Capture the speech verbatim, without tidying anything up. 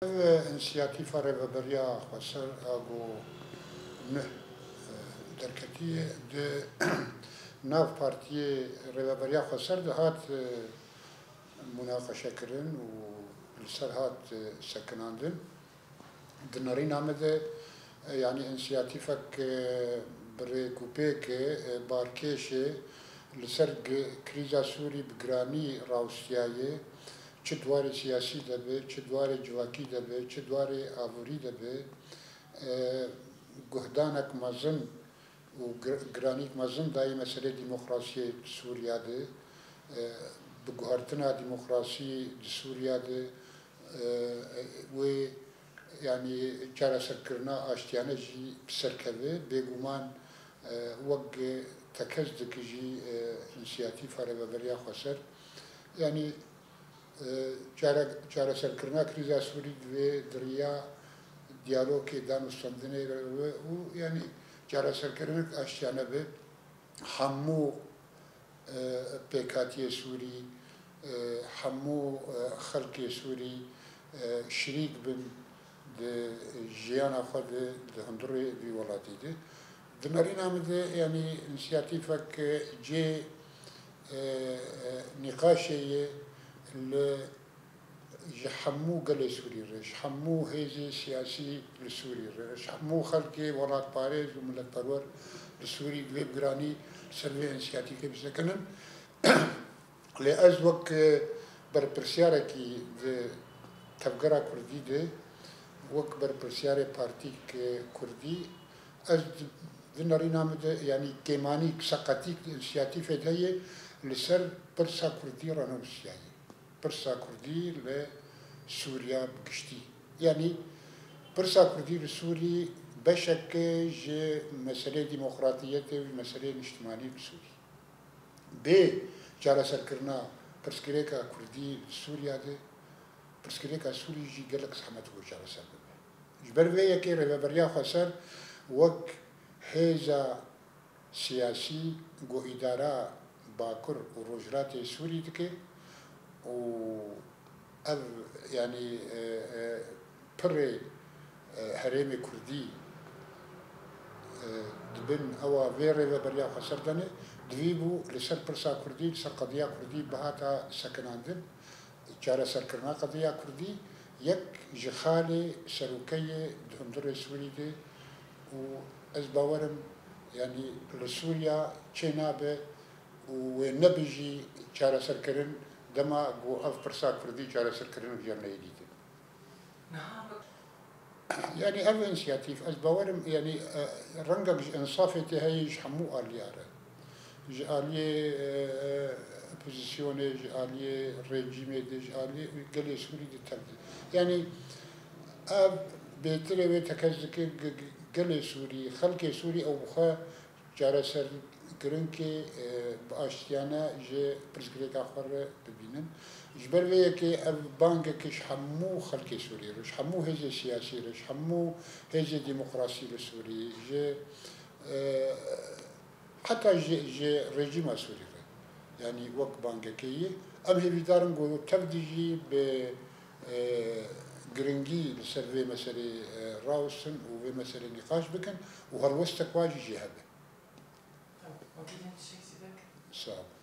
Ev însiyatîfa Rêveberiya Xweser a ku neh, e, derketiye di nav partiyê Rêveberiya Xweser de hat, e, munaqeşekirin û li ser hat, e, sekinandin. Di nerîna me de, e, yanî însiyatîfek, e, bi rêk û pêk e, e, barkêş e, li ser gi-, krîza Sûrî bi giranî rawestiyaye, çi di warê siyasî de be, çi di warê civakî de be, çi di warê aborî de be, e, guhdanek mezin û gir-, giranîk mezin dayê meselê demokrasiyê di Sûriya de, e, bi guhertina demokrasî di Sûriya de, e, wê, yanî çareserkirina aştiyane jî bi ser keve. Bêguman, e, wek tekez dikijî, e, însiyatîfa Rêveberiya Xweser, yanî, e, çare-, çareserkirina krîza Sûrî divê di riya diyalogê, danûstandinê re be û, yanî, çareserkirinek aştiyane be. Hemû, e, pêkhatiyê Sûrî, e, hemû, e, xelkê Sûrî, e, şirîk bin di jiyana xwe de di hundirê vî welatî de. Di nerîna min de, yanî, însiyatîfek cê, e, e, nîqaşê ye li ji hemû gelê Sûrî re, ji hemû hêzê siyasî li Sûrî re, ji hemû xelkê welatparêz û miletperwer li Sûrî divê bi giranî li ser vê însiyatîfê bisekinin. Lê ez wek, e, berpirsiyarekî di tevgera Kurdî de, wek berpirsyarê partîk, e, Kurdî, ez di, di nerîna min de, yanî kêmanîk, seqetîk di însiyatîfê de ye, li ser pirsa Kurdî renûsiyaye. Pirsa Kurdî li Sûriya bi giştî. Yanî pirsa Kurdî li Sûrî beşek e ji meselê demokratiyetê û ji meselê niştimanî li Sûrî. Bê çareserkirina pirsgirêka Kurdî li Sûriya de, pirsgirêka Sûrî jî gelek zehmet bû çareser bibe. Ji ber vê yekê Rêveberiya Xweser wek hêza siyasî ku îdara Bakur û Rojhilatê Sûrî dike û ev, yanî, e, e, pirê, e, herêmê Kurdî, e, di bin ewa vê Rêveberiya Xweser de ne, divî bû li ser pirsa Kurdî, li ser qediya Kurdî bihata sekinandin. Çareserkirina qediya Kurdî yek ji xalê serokeyê di hundirê Sûrî de û ez bawer im, yanî li Sûriya çê nabe û wê nebe jî çareserkirin dema ku ev pirsa Kurdî çareserkirinek jê re neyê dîtin. Niha bi- Yanî ev însiyatîf, ez bawer im, yanî, e, rengek ji însafê tê heye ji hemû aliya re. Ji aliyê, e, e, opozisyonê, ji aliyê rejîmê de, ji aliyê gelê Sûrî de tev de. Yanî ev bêtirê wê tekez dike ge-, ge-, gelê Sûrî, xelkê Sûrî ew bi xwe çareserkirinkê, e, bi aştiyane ji pirsgirêka xwe re bibînin. Ji ber vê yekê ev bangeke ji hemû xelkê Sûrî re, ji hemû hêzê siyasî re, ji hemû hêzê demokrasî li Sûrî, ji, e, heta ji, ji rejîma Sûrî re, yanî wek bangeke yê. Em hêvîdar in ku tev de jî bi, e, giringî li ser vê meselê, e, rawestin û vê meselê nîqaş bikin û helwestek wa jî jê hebe. Tamam. Wekî din tiştek zêde kir. Sağ ol.